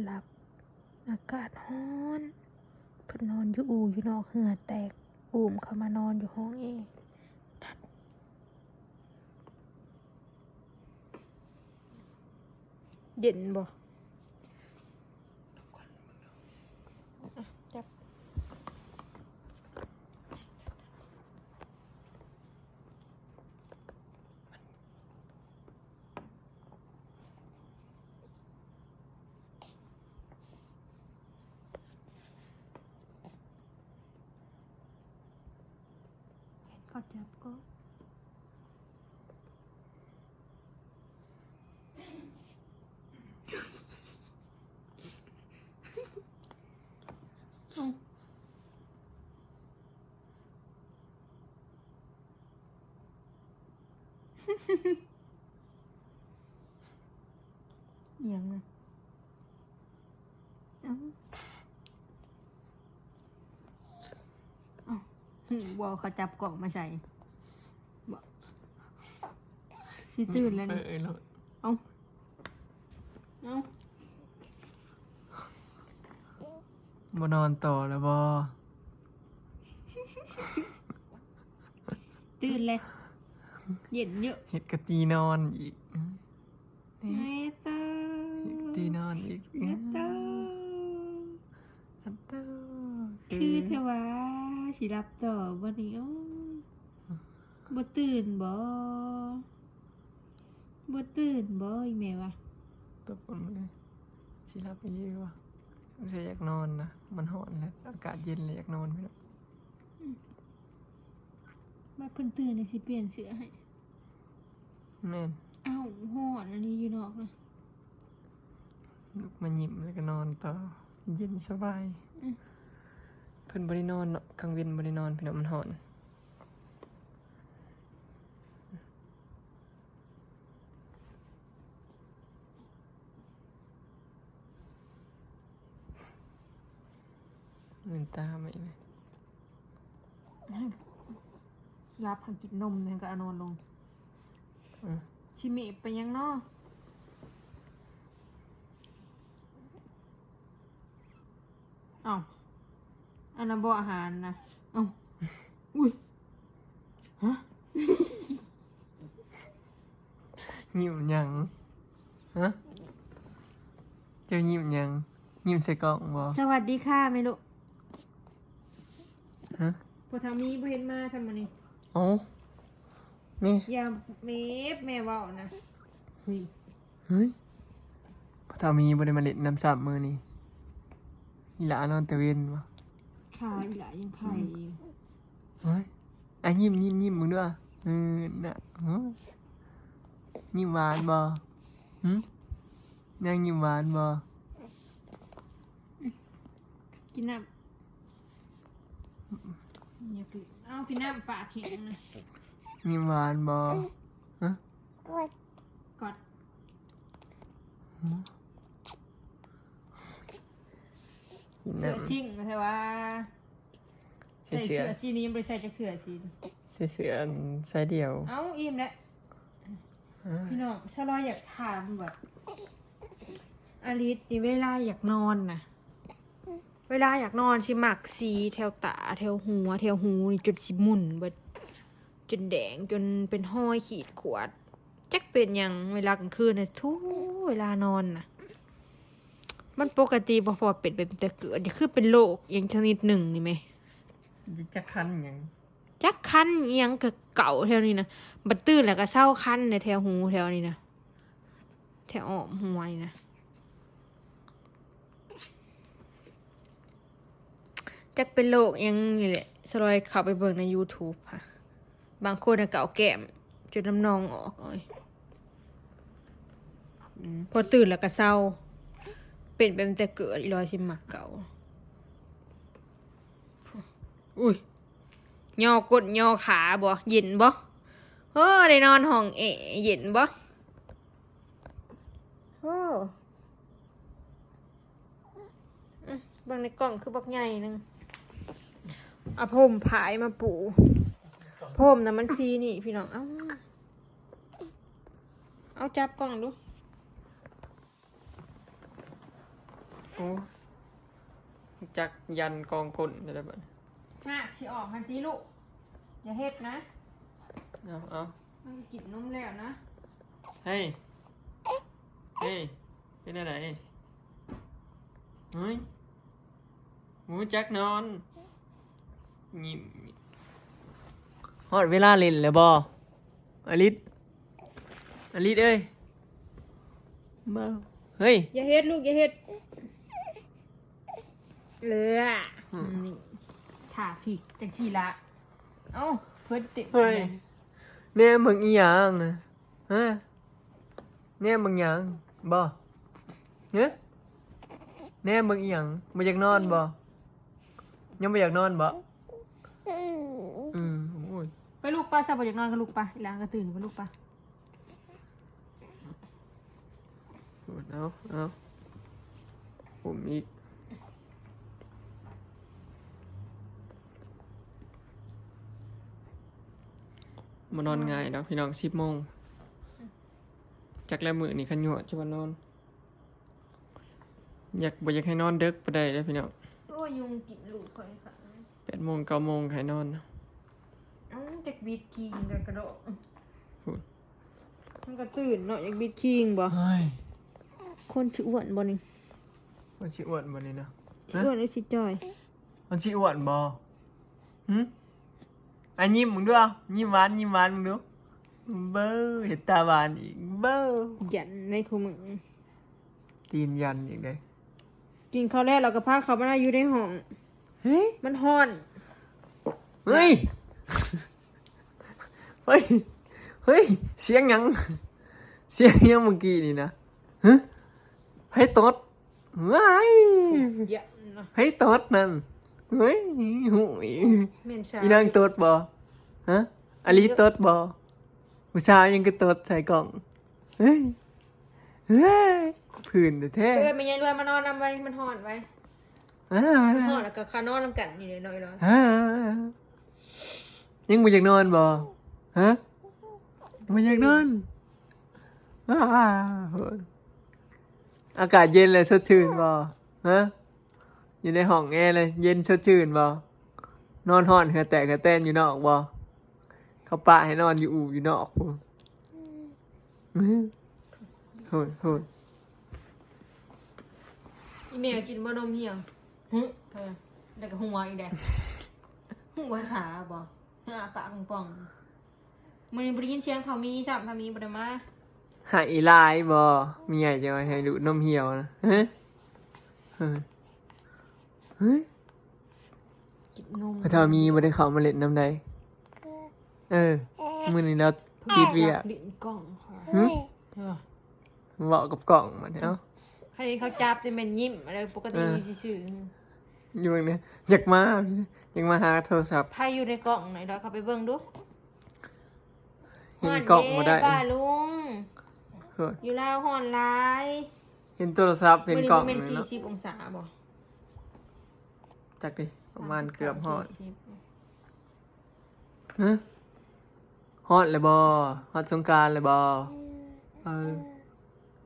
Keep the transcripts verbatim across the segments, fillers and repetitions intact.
หลับ อากาศร้อน เพิ่นนอนอยู่อู่อยู่นอก เหงื่อแตก อุ้มเข้ามานอนอยู่ห้องแอร์ เย็นบ่ อ่ะ จับ ขอจับก็ เอียงนะ เอ้า เอ้า บ่เขาจับกล่องมาใส่ บ่ สิตื่นแล้วนี่ เออเออ เอ้า เอ้า บ่นอนต่อแล้วบ่ ตื่นเลย เย็นเยอะ เฮ็ดกะตีนอนอีก เฮ็ดกะตีนอนอีก เฮ็ดกะตีนอนอีก เฮ็ดกะตี เฮ็ดกะตี คือแท้ว่า สิหลับต่อบ่นี่ โอ้ บ่ตื่นบ่ บ่ตื่นบ่ อีแม่วะ ตบกันเลย สิหลับอีหลีวะ บ่ใช่อยากนอนนะ มันร้อนแล้ว อากาศเย็นเลยอยากนอนพี่น้อง อืม บัดเพิ่นตื่นนี่สิเปลี่ยนเสื้อให้ แม่น อ้าว ฮ้อนอันนี้อยู่นอกนะ ลุกมายิ้มแล้วก็นอนต่อ เย็นสบาย อืม เพิ่นบ่ได้นอนเนาะ กลางเว็นบ่ได้นอนพี่น้อง มันฮ้อน เงินตาไหมเนี่ย รับหันกินนมเนี่ยก็เอานอนลง อืม ชิเมะไปยังเนาะ อ้าว อันนั้นบ่อาหารนะ เอ้า อุ้ย ฮะ ยิ้มหยัง ฮะ เจ้ายิ้มหยัง ยิ้มใส่กล้องบ่ สวัสดีค่ะแม่ลูก ฮะ พ่อเฒ่ามีบ่เห็นมาซ้ำมื้อนี้ เอ้า นี่ อย่าเมฟแม่เว้านะ เฮ้ย เฮ้ย พ่อเฒ่ามีบ่ได้มาเล่นนำซ้ำมื้อนี้ อีหลานอนแต่เว็นบ่ ค่ะ อีหลายังไข่อยู่ เฮ้ย อ่ะ ยิ้ม ยิ้ม ยิ้มมึงด้วย เออ น่ะ เฮ้ย ยิ้มหวานบ่ หึ นางยิ้มหวานบ่ กินน้ำ อย่ากิน เอากินน้ำปากแข็งนะ ยิ้มหวานบ่ ฮะ กอด หึ กินน้ำ เสื้อซิ่งแท้ว่า ใส่เสื้อ ใส่เสื้อสีนี้ยังบ่ได้ใส่จักเทื่อสีนี้ ใส่เสื้ออันสายเดี่ยว เอ้า อิ่มแล้ว อ่า พี่น้อง สาวลอยอยากถามแบบ อลิสนี่เวลาอยากนอนนะ เวลาอยากนอนสิมักสีแถวตา แถวหัว แถวหูนี่จนสิหมุนเบิด จนแดง จนเป็นห้อยขีดข่วน จักเป็นหยัง เวลากลางคืนนะ ทุกเวลานอนนะ มันปกติบ่ เพราะว่าเป็นแบบแต่เกิด นี่คือเป็นโรคหยังชนิดหนึ่งนี่แหม จักคันหยัง จักคันอิหยังก็เก่าแถวนี้นะ บัดตื่นแล้วก็เซาคันในแถวหูแถวนี้นะ แถวอ้อมหัวนี่นะ จักเป็นโรคหยังนี่แหละ สาวลอยเข้าไปเบิ่งในยูทูบค่ะ บางคนน่ะเกาแก้มจนน้ำนองออก โอ้ย อืม พอตื่นแล้วก็เซา เป็นไปตั้งแต่เกิด อีลอยสิมักเกา อุ้ย ย่อก้นย่อขาบ่ เย็นบ่ เออ ได้นอนห้องแอร์ เย็นบ่ โอ้ อืม เบิ่งในกล้องคือบักใหญ่หนึ่ง เอาผ้าห่มผายมาปู ผ้าห่มน่ะมันสีนี่พี่น้อง เอ้า เอาจับกล้องดู โอ้ จักยันกองก้นได้บัดนี้ หากสิออกหันติลูก อย่าเฮ็ดนะ เอาเอา มันกินนมแล้วนะ เฮ้ย เฮ้ย เป็นอะไร เฮ้ย หมูจักนอน ยิ้ม ฮอดเวลาเล่นแล้วบ่ อลิส อลิสเอ้ย มา เฮ้ย อย่าเฮ็ดลูกอย่าเฮ็ดเออ อืม นี่ถ่าพี่จังซี่ละเอ้าเพิ่นติ เฮ้ย แน่มึงอีหยังนะ ฮะ แน่มึงหยังบ่ เฮ้ย แน่มึงอีหยังบ่อยากนอนบ่ ยังบ่อยากนอนบ่ อืม โอ้ย ไปลูกป้าซะบ่อยากนอนก็ลูกป้าอีหลานก็ตื่นไปลูกป้า เอาเอาผมอีก มานอนง่ายดอกพี่น้อง สิบโมง จักแล้วมื้อนี้คันยั่วจะว่านอน อยากบ่อยากให้นอนเดึกปานใดเด้อพี่น้อง โอ้ยยุงกินลูกข่อยค่ะ แปดโมง เก้าโมงให้นอนนะ เอ้าจักบิดคิงกันกระโดด พูด มันก็ตื่นเนาะอยากบิดคิงบ่ เฮ้ย คนสิอ้วนบ่นี่ มันสิอ้วนบ่นี่นะ สิอ้วนหรือสิจ่อย มันสิอ้วนบ่หึ อ่ะยิ้มมึงดูเอา ยิ้มหวาน ยิ้มหวานมึงดู เบ้อ เห็นตาหวานอีก เบ้อ ยันในคู่มือ ตีนยันอีกเลย กินข้าวแล้วเราก็พาเขามานั่งอยู่ในห้อง เฮ้ย มันฮ้อน เฮ้ย เฮ้ย เฮ้ย เสียงหยัง เสียงหยังเมื่อกี้นี่นะ ฮะ ไผตด ว้าย เยอะนะ ไผตดนั่น เฮ้ย หูย เมนชา อีนางตดบ่ ฮะ อลิตดบ่ ผู้ชายยังก็ตดใส่กล่อง เฮ้ย เฮ้ย ผื่นแท้ เออไม่ยังด้วยมานอนนำไว้มันฮ้อนไว้ ๆอ่า มันฮ้อนแล้วก็ขานอนนำกันอยู่หน่อยๆ อ่า ยังบ่อยากนอนบ่ ฮะ บ่อยากนอน อ้า โหย อากาศเย็นเลยสดชื่นบ่ ฮะ อยู่ในห้องแอร์เลย เย็นสดชื่นบ่ นอนฮ้อนเหื่อแตกเหื่อแตนอยู่นอกบ่ เขาปะให้นอนอยู่อู่อยู่นอกพู้น โหดโหด อีเมลกินบ่นมเหี่ยวหึเออแล้วก็หัวอีกแดงหัวสาบ่เออปากป่องๆมื้อนี้บ่ได้ยินเสียงเท่ามีซ้ำเท่ามีบ่ได้มา หายอีหลายบ่ มีใหญ่จะมาให้ดูดนมเหี่ยวนะ ฮะ เฮ้ย เฮ้ย กินนม พระเฒ่ามีบ่ได้เข้ามาเล่นนำใด เออ มื้อนี้เราติดเวียก ลิ้นกล่องค่ะ หึ เออ เว้ากับกล่องมันเอ้า ใครเขาจับจะเป็นยิ้มอะไรปกติ เออ อยู่ซื่อ อยู่เนี่ยอยากมา อยากมาหาโทรศัพท์ ๆใครอยู่ในกล่องไหนเดี๋ยวเขาไปเบิ่งดู เห็นกล่องบ่ได้ ฮ้อนเด้ป้าลุง เฮ้ย อยู่ลาวฮ้อนหลาย เห็นโทรศัพท์ เห็นกล่อง มื้อนี้ เลย เป็น เนาะ สี่สิบองศาบ่ จักดิ ประมาณเกือบฮอด สี่สิบ ฮะ ฮอดแล้วบ่ ฮอดสงกรานต์แล้วบ่ เออ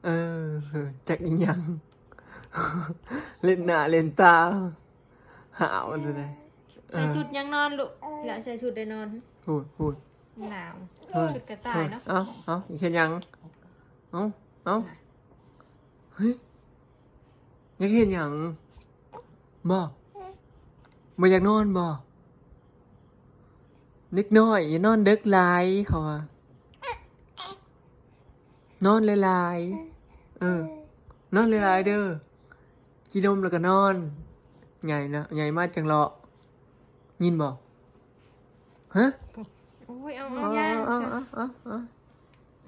เออ จักอีหยัง เล่นหน้าเล่นตา หาวเลย ใส่ชุดยังนอนลูกแล้วใส่ชุดได้นอน พูดพูด หนาว เฮ้ย ชุดกระต่ายเนาะ เอ้า เอ้า อยากเห็นหยัง เอ้า เอ้า เฮ้ย อยากเห็นหยังบ่ บ่อยากนอนบ่ เด็กน้อยอย่านอนเดึกหลายเขาว่า นอนหลายๆ เออ นอนหลายๆ เด้อ กินนมแล้วก็นอน ใหญ่นะ ใหญ่มากจังเลาะ ยินบ่ ฮะ โอ้ยเอาเอายา เอาเอาเอาเอา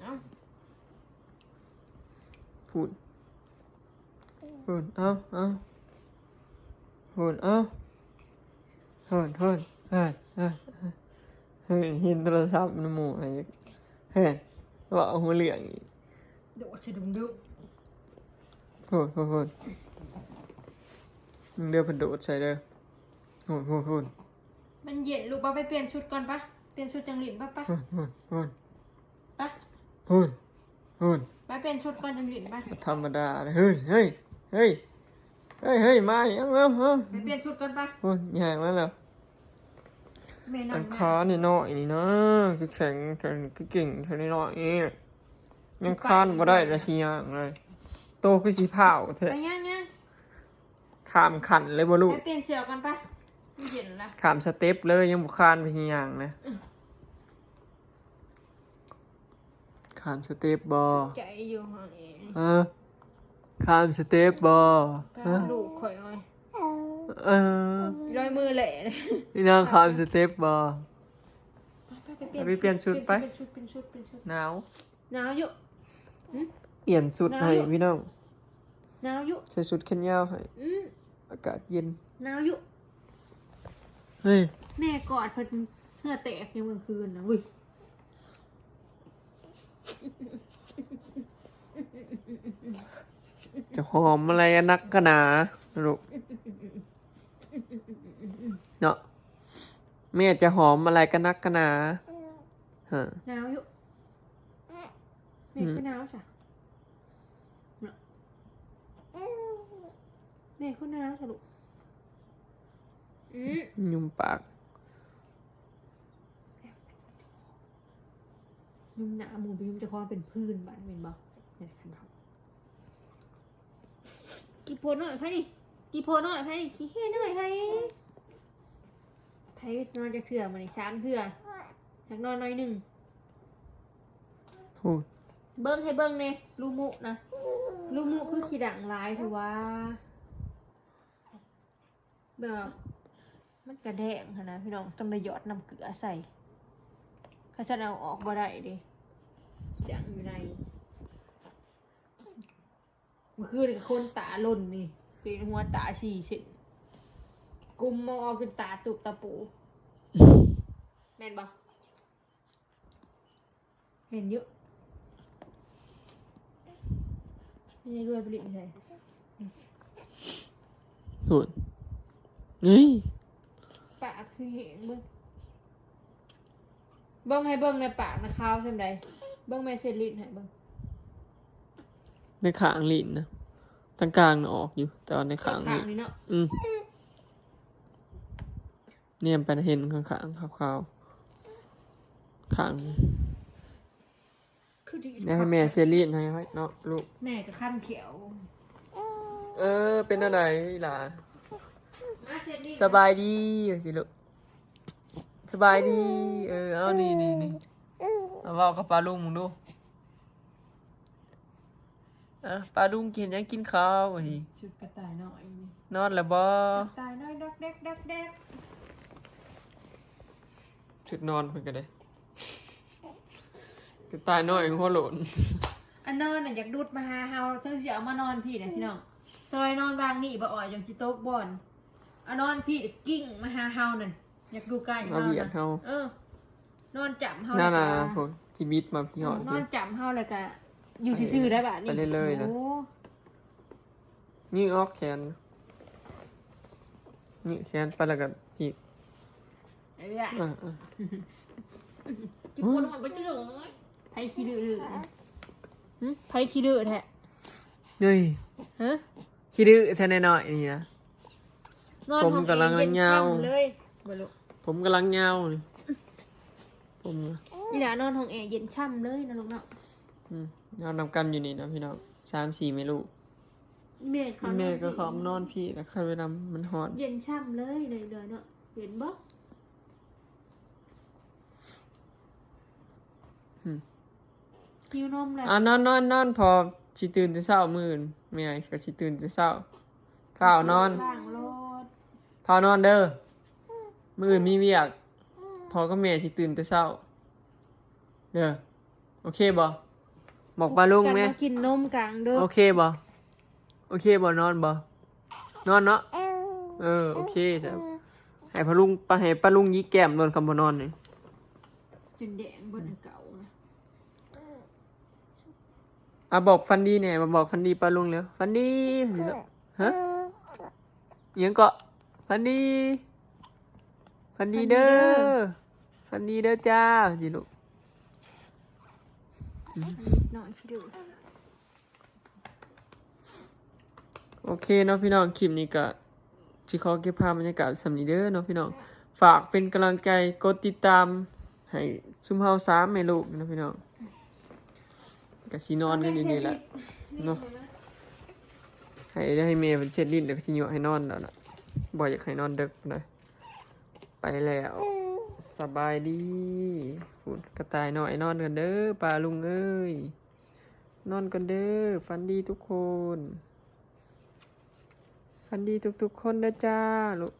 เอา พูด พูด เอาเอาพูด เอาพูดพูดเฮ้ยเฮ้ยเฮ้ยเห็นโทรศัพท์มันหมู่ไอ้เฮ้ยว่าเอาหัวเหลืองอีก โดดใส่ดุมดุม พูดพูดพูดมึงเด้อเพิ่นโดดใส่เด้อพูดพูดพูด มันเย็นลูกป้าไปเปลี่ยนชุดก่อนปะเปลี่ยนชุดจังหลินปะปะ พูดพูดพูด ปะ พูดพูด ไปเปลี่ยนชุดก่อนจังหลินปะ ธรรมดาเลยเฮ้ยเฮ้ยเฮ้ย เฮ้ยเฮ้ยมายังแล้วฮะ ไปเปลี่ยนชุดก่อนปะ โอ้ยย่างมาแล้ว แม่นั่ อั ง นขานี่น้อยนี่นะคือแข็งคือเก่งเท่านี้น้อยนี่ยังคานบ่ได้ละสิย่างเลยโตคือสิเผาแท้ ไปย่างย่าง ข้ามขั้นเลยบ่ลูก ไปเปลี่ยนเสื้อก่อนปะมันเย็นละ ข้ามสเต็ปเลยยังบ่คานไปสิย่างนะข้ามสเต็ปบ่ ใจอยู่ห้องเอง เออข้ามสเต็ปบ่ พาลูกข่อยเอา เออ ร้อยมือแหละ นี่น้องข้ามสเต็ปบ่ ไปเปลี่ยน ไปเปลี่ยนชุดไป เปลี่ยนชุดเปลี่ยนชุดเปลี่ยนชุด หนาว หนาวอยู่ เปลี่ยนชุดให้พี่น้อง หนาวอยู่ ใส่ชุดแขนยาวให้ อืม อากาศเย็น หนาวอยู่ เฮ้ย แม่กอดเพิ่นเหงื่อแตกยังเมื่อคืนนะอุ้ย จะหอมอะไรนักกันหนาลูกเนาะแม่จะหอมอะไรกันนักกันหนาฮะ หนาวอยู่แม่ก็หนาวจ้ะเนาะแม่ก็หนาวจ้ะลูกอืม ยุมปาก ยุมหนาหมูไปยุมเจะคล้าของเป็นพื้นบ้านเป็นบ่เนี่ยคันเขากี่โพน้อยไผนี่กี่โพน้อยไผนี่ขี้เฮ้น้อยไผไผนอนจะเถื่อมาในสามเถื่ออยากนอนน้อยหนึ่ง พูด เบิ้งให้เบิ้งเน่ลูมุนะลูมุคือขี้ดังร้ายเถอะว่าแบบมันกระแดงหั้นนะพี่น้องต้องได้หยอดน้ำเกลือใส่ข้าฉันเอาออกบ่ได้เด้ขี้ดังอยู่ในเมื่อคืนนี่ก็คนตาหล่นนี่เป็นหัวตาสี่เส้นกุมมาออกเป็นตาตุบตาปูแม่นบ่ เห็นอยู่นี่ด้วยผลิตใช่ พูดเฮ้ย ปากคือเหงเบิ้งเบิ้งให้เบิ้งในปากนะขาวใช่ไหมเบิ้งแม่เซรินให้เบิ้ง ในขางลิ้นนะทางกลางน่ะออกอยู่ แต่ว่าในขาง ปาก ลิ้น นี่เนาะ อืมเนี่ยไปเห็นข้างๆขาวๆขาง คือดี นี่ให้แม่เซรีนให้เนาะลูก แม่ก็ขั้นเขียว เออ เป็นอะไรล่ะ มาเซริน สบายดีสิลูก สบายดี เออ เอานี่นี่นี่เอาเว้ากับป้าลุงมึงดู อ่ะป้าลุงกินยังกินข้าวอีก ชุดกระต่ายน้อยนี่ นอนแล้วบ่ กระต่ายน้อยดักแดกดักแดก ชุดนอนเพิ่นก็ได้กระต่ายน้อยหัวโลน อันนอนน่ะอยากดูดมาหาเฮาเทั้งสิเอามานอนพี่นะพี่น้องซอยนอนวางนี่บ่อ่อยจนสิตกบ่อนเอานอนพี่กิ้งมาหาเฮานั่นอยากดูใกล้ มาเบียดเฮา เออ นอนจำเฮา นั่นน่ะ แล้วก็ ผมชีวิตมาพี่หอด นอนจำเฮาแล้วก็อยู่ซื่อๆได้บาดนี้ ไปเรื่อยๆนะ โอ้ นี่ออกแขน นี่แขนไปแล้วก็อีก เอ้ย อ่าอ่า กินคนมันไปเจอไผขี้ดื้อหึไผขี้ดื้อแท้ เฮ้ย ฮะ ขี้ดื้อแท้น้อยๆนี่นะ นอน ผมกำลัง ห้อแอร์เย็น ยาว ช่ำเลยบ่ลูก ผมกำลังยาวนี่ผม อีหลานอนห้องแอร์เย็นช่ำเลยนะลูกเนาะ อืมนอนนำกันอยู่นี่นะพี่น้องสามสี่แม่ลูก แม่เขา แม่ก็เขานอนพี่แล้วใครไปนำมันหอน เย็นช่ำเลยเลยเลยเนาะเห็นบ่ อืม หิวนมแล้ว อ่ะนอนนอนนอนพอสิตื่นแต่เช้ามื้ออื่นแม่ก็สิตื่นแต่เช้าฟ้าวนอน ล้างรถ ฟ้าวนอนเด้อมื้ออื่นมีเวียก พอก็แม่สิตื่นแต่เช้าเด้อโอเคบ่บอกป้าลุง กัน แม่ มากินนมกลางดึก โอเคบ่โอเคบ่นอนบ่นอนเนาะเออโอเคจ้ะให้ป้าลุงป้าให้ป้าลุงยิกแก้มนอนคำบ่นอนนี่ จนแดงบนเก่านะ อ่ะบอกฝันดีเนี่ยมาบอกฝันดีป้าลุงเร็วฝันดีฮะอิหยังเกาะฝันดีฝันดีเด้อฝันดีเด้อจ้าสิลูก หน่อยสิดู โอ โอเคเนาะพี่น้อง คลิปนี้ก็สิขอเก็บภาพบรรยากาศส่ำนี้เด้อเนาะพี่น้อง ฝากเป็นกำลังใจ กดติดตามให้ซุมเฮาสามแม่ลูกเนาะพี่น้อง ก็สินอนกันอยู่นี่แหละเนาะ ให้ได้ให้แม่เพิ่นเช็ดลิ้นแล้วก็สิยั่วให้นอนแล้วล่ะ บ่อยากให้นอนดึกปานใด ไปแล้ว สบายดี พู้นกระต่ายน้อยนอนกันเด้อ ป้าลุงเอ้ย นอนกันเด้อ ฝันดีทุกคน ฝันดีทุกๆคนเด้อจ้าลูก